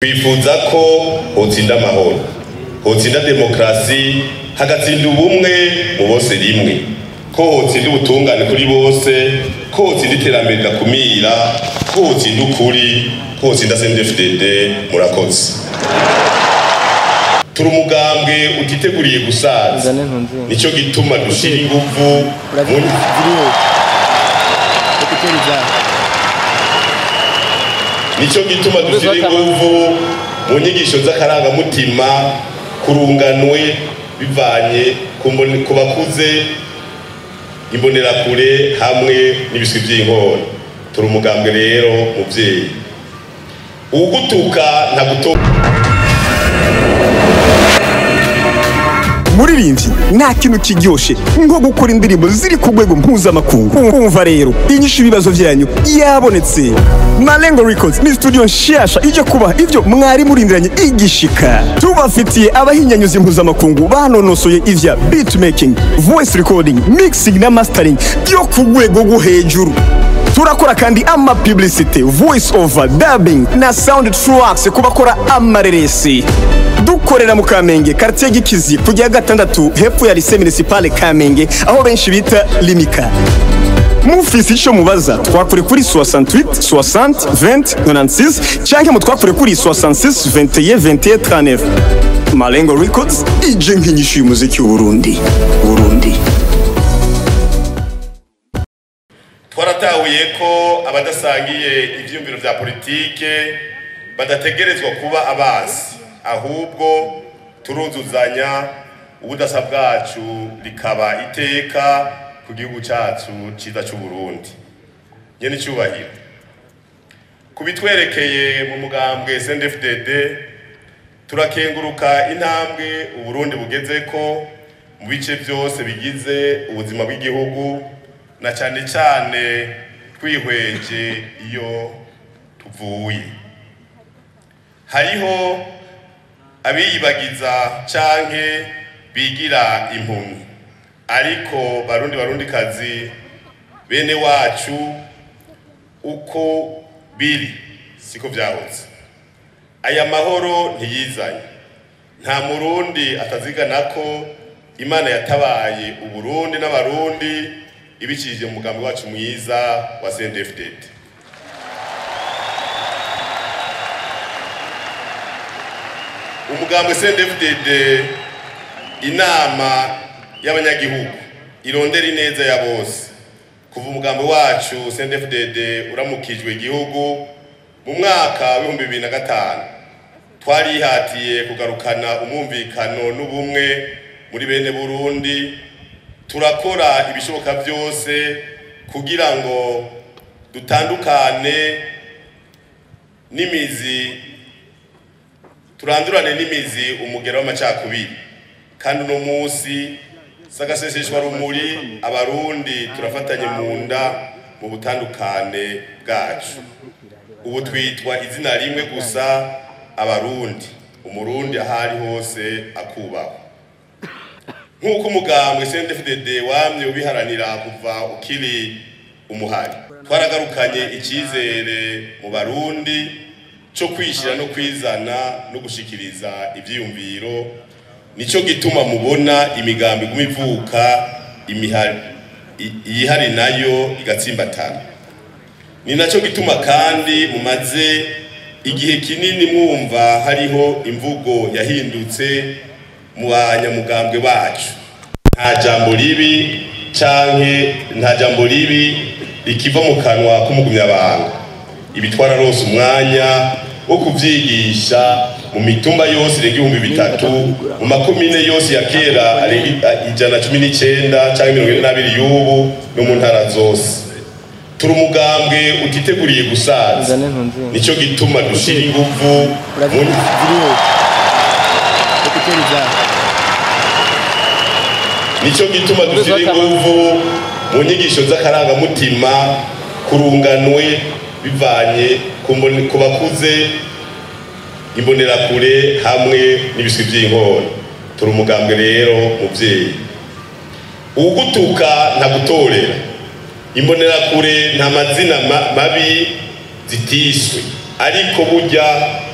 Twifuza ko hotsinda amahoro, hotsinda demokarasi, hagatsinda ubumwe mu bose rimwe, ko hotsinda ubutungane kuri bose, ko hotsinda iterambere ridakumira, ko hotsinda ukuri, ko hotsinda CNDD-FDD. Murakoze. Turi umugambwe utiteguriye gusaza, nico gituma dushira inguvu nico gituma dushira inguvu mu nyigisho z'akarangamutima kurunganwe bivanye ku bakuze, imbonerakure hamwe n'ibiswi by'inkona. Turi umugambwe rero muvyeyi ugutuka ntaguto. Muririmbyi, nta kintu kiryoshe nko gukora indirimbo ziri ku rwego mpuzamakungu. Umva rero, inyishu ibibazo vyanyu yabonetse. Malengo Records ni studio nshasha ije kubaha ivyo mwari murindiranye igishika. Tubafitiye abahinyanyuzi mpuzamakungu banonosoye ivya beatmaking, voice recording, mixing na mastering byo ku rwego rwo hejuru. Turakora kandi ama publicity, voice over, dubbing na sound tracks ku bakora amareresi. Dukorera mu Kamenge, quartier Gikizi, kujya gatandatu hepfo ya lycée municipale Kamenge, aho benshi bita Limika. Mufise ico mubaza, twakure kuri 68 60 20 96 canke mutwakure kuri 66 21 21 39. Malengo Records ije nk'inyishu y'umuziki w'Uburundi. Burundi. Twaratahuye ko abadasangiye ivyiyumviro vya politike badategerezwa kuba abansi, ahubwo turuzuzanya, ubudasa bwacu rikaba iteka ku gihugu cacu ciza c'Uburundi. Nyene icubahiro, kubitwerekeye mu mugambwe CNDD-FDD, turakenguruka intambwe Uburundi bugezeko mu bice vyose bigize ubuzima bw'igihugu, na cane cane twihweje iyo tuvuye. Hariho abiyibagiza canke bigira impumyi, ariko Barundi Barundikazi bene wacu, uko biri siko vyahose. Aya mahoro ntiyizanye, nta Murundi atazigana ko Imana yatabaye Uburundi n'Abarundi ibicishije mu mugambi wacu mwiza wa CNDD-FDD. Umugambi CNDD-FDD, inama y'abanyagihugu irondera ineza ya bose. Kuva umugambi wacu CNDD-FDD uramukijwe igihugu mu mwaka w'2005, twarihatiye kugarukana umwumvikano n'ubumwe muri bene Burundi. Turakora ibishoboka byose kugira ngo dutandukane n'imizi, turandurane n'imizi umugera w'amacakubiri. Kandi uno munsi sagaseseshwa rumuri, Abarundi turafatanye mu nda mu butandukane bwacu. Ubu twitwa izina rimwe gusa, Abarundi. Umurundi ahari hose akubahwa. Nk'uko umugambwe CNDD-FDD wamye ubiharanira kuva ukiri umuhari, twaragarukanye icyizere mu Barundi cyo kwishira no kwizana no gushikiriza ivyiyumviro. Nico gituma mubona imigambi iguma ivuka, iyihari nayo igatsimbatana. Ni naco gituma kandi mumaze igihe kinini mwumva hariho imvugo yahindutse mu banyamugambwe bacu. Nta jambo ribi canke nta jambo ribi rikiva mu kanwa k'umugumyabanga. Ibi twararose umwanya wo kuvyigisha mu mitumba yose irenga 3000, mu makomine yose ya kera arenga 119 canke 42 y'ubu, no mu ntara zose. Turi umugambwe utiteguriye gusaza, nico gituma dushira inguvu nico gituma dushira inguvu mu nyigisho z'akarangamutima kurunganwe bivanye ku bakuze, imbonerakure hamwe n'ibiswi by'inkona. Turi umugambwe rero muvyeyi ugutuka ntagutorera. Imbonerakure nta mazina mabi zitiswe, ariko burya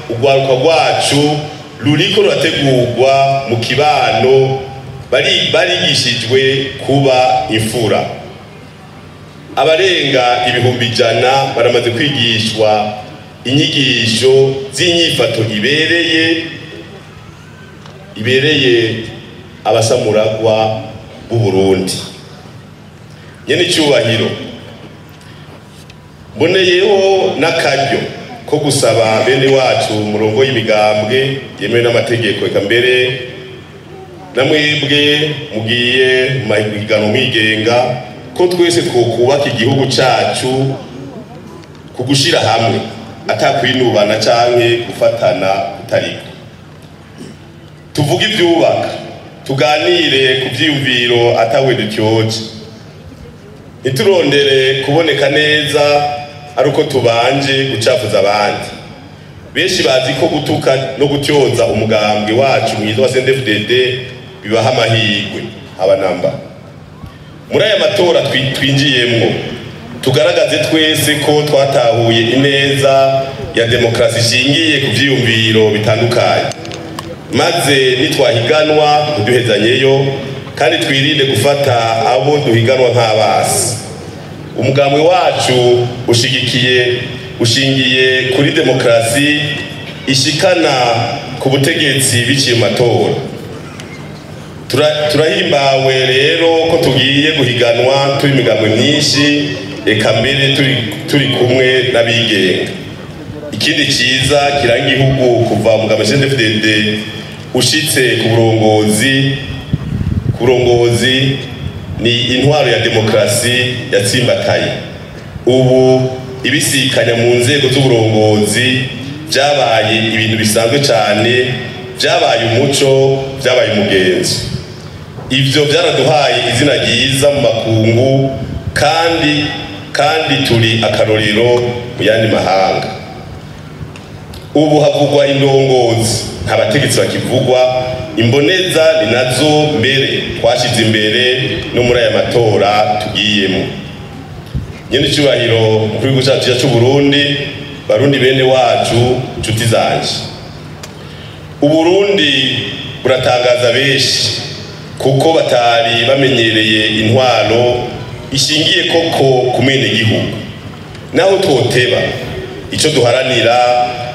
Urwaruka rwacu ruriko rurategurwa mu kibano, barigishijwe kuba imfura. Abarenga 100,000 baramaze kwigishwa inyigisho z'inyifato ibereye abasamuragwa b'u Burundi. Nyene icyubahiro, mboneyeho n'akaryo ko gusaba bene wacu murongo y'imigambwe yemewe n'amategeko, eka mbere na mwebwe mugiye mu mahiganwa mwigenga, ko twese twokubaka igihugu cacu ku gushira hamwe, atakwinubana canke gufatana kutariko. Tuvuge ivyubaka, tuganire ku vyiyumviro atawe dutyoje, ntiturondere kuboneka neza ari uko tubanje gucafuza abandi. Benshi bazi ko gutuka no gutyoza umugambwe wacu mwiza wa CNDD-FDD bibaha amahirwe abanamba. Muri aya matora twinjiyemwo, tugaragaze twese ko twatahuye ineza ya demokarasi ishingiye ku vyiyumviro bitandukanye, maze nitwahiganwa ntiduhezanyeyo, kandi twirinde gufata abo duhiganwa nk'abasi. Umugambwe wacu ushingiye kuri demokarasi ishikana ku butegetsi biciye mu matora. Turahimbawe rero ko tugiye guhiganwa turi imigambwe myinshi, eka mbere turi kumwe n'abigenga. Ikindi ciza kiranga igihugu kuva umugambwe CNDD-FDD ushitse ku burongozi ni intwaro ya demokarasi yatsimbataye. Ubu ibisikanya mu nzego z'uburongozi byabaye ibintu bisanzwe cyane, byabaye umuco, byabaye umugenzo. Ivyo byaraduhaye izina ryiza mu makungu, kandi turi akarorero mu yandi mahanga. Ubu havugwa indongozi, nta bategetsi bakivugwa. Imboneza ni nazo mbere twashize imbere no muri aya matora tugiyemo. Nyene icyubahiro mukuru w'igihugu cacu c'u Burundi, Barundi bene wacu, nshuti zanje, Uburundi buratangaza benshi kuko batari bamenyereye intwaro ishingiye koko ku mwenegihugu. Naho twoteba, ico duharanira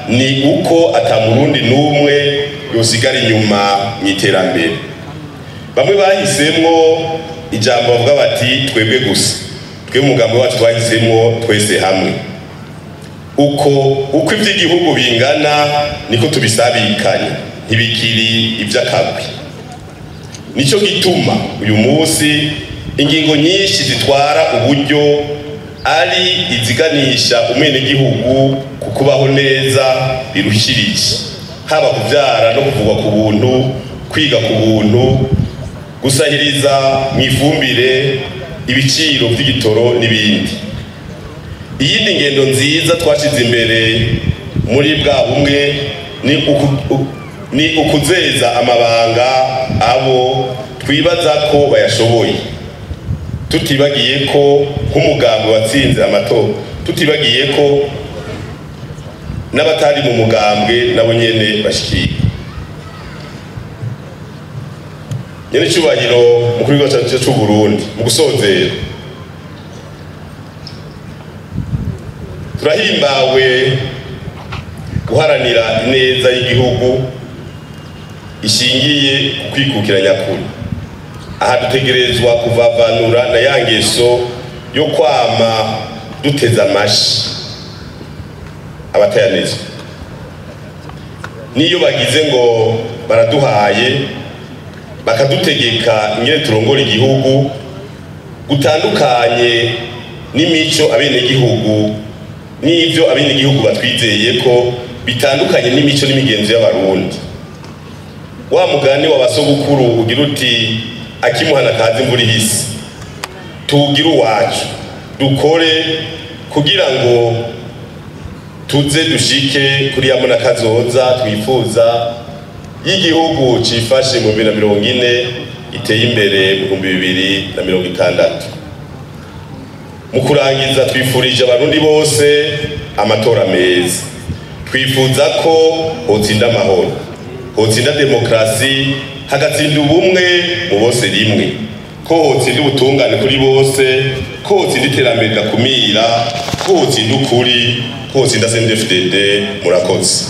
ni uko ata Murundi n'umwe yosigara inyuma mu iterambere. Bamwe bahisemwo ijambo bavuga bati twebwe gusa, twebwe umugambi wacu twahisemwo twese hamwe. Uko ivy'igihugu bingana niko tubisabikanye, ntibikiri ivy'akagwi. Nico gituma uyu munsi ingingo nyinshi zitwara uburyo ari iziganisha umwenegihugu ku kubaho neza birushirije, haba kuvyara no kuvugwa ku buntu, kwiga ku buntu, gusahiriza mu ifumbire, ibiciro vy'igitoro n'ibindi. Iyindi ngendo nziza twashize imbere muri bwa bumwe ni ukuzeza amabanga abo twibaza ko bayashoboye, tutibagiye ko nk'umugambi watsinze amatora, tutibagiye ko n'abatari mu mugambwe nabo nyene bashikirwa. Nyene icyubahiro mukuru w'igihugu cyacu c'u Burundi, mu gusozera, turahimbawe guharanira ineza y'igihugu ishingiye ku kwikukira nyakuri. Aha dutegerezwa kuvavanura na ya ngeso yo kwama duteza amashi abatayanezwa, niyo bagize ngo baraduhaye bakadutegeka ingene turongora igihugu gutandukanye n'imico abenegihugu n'ivyo abenegihugu batwizeye ko bitandukanye n'imico n'imigenzo y'Abarundi. Wa mugani w'abasogokuru ugira uti akimuhana kazi imvura ihise. Tugira uwacu, dukore kugira ngo tuze dushike kuri ya mbona kazoza twifuza y'igihugu cifashe mu 2040 iteye imbere mu 2060. Mu kurangiza, twifurije Abarundi bose amatora meza. Twifuza ko hotsinda amahoro, hotsinda demokarasi, hagatsinda ubumwe mu bose rimwe, ko hotsinda ubutungane kuri bose, ko hotsinda iterambere ridakumira, ko hotsinda ukuri, ko hotsinda CNDD-FDD. Murakoze.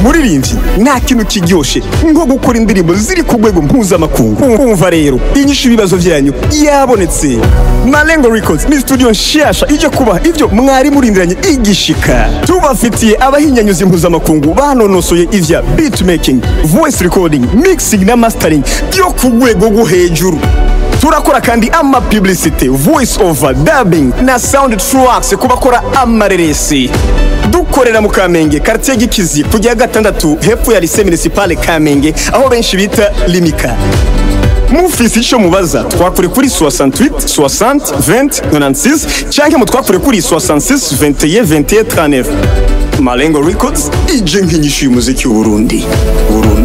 Muririmbyi, nta kintu kiryoshe nko gukora indirimbo ziri ku rwego mpuzamakungu. Umva rero, inyishu ibibazo byanyu yabonetse. Malengo Records ni studio nshasha ije kubaha ivyo mwari murindiranye igishika. Tubafitiye abahinyanyuzi mpuzamakungu banonosoye ivya beatmaking, voice recording, mixing na mastering byo ku rwego rwo hejuru. Turakora kandi ama publicity, voice over, dubbing na sound tracks ku bakora amareresi. Dukorera mu Kamenge, quartier Gikizi, kujya gatandatu, hepfo ya lycée municipale Kamenge, aho benshi bita Limika. Mufise ico mubaza, twakure kuri 68 60 20 96 canke mutwakure kuri 66 21 21 39. Malengo Records ije nk'inyishu y'umuziki w'Uburundi, Burundi.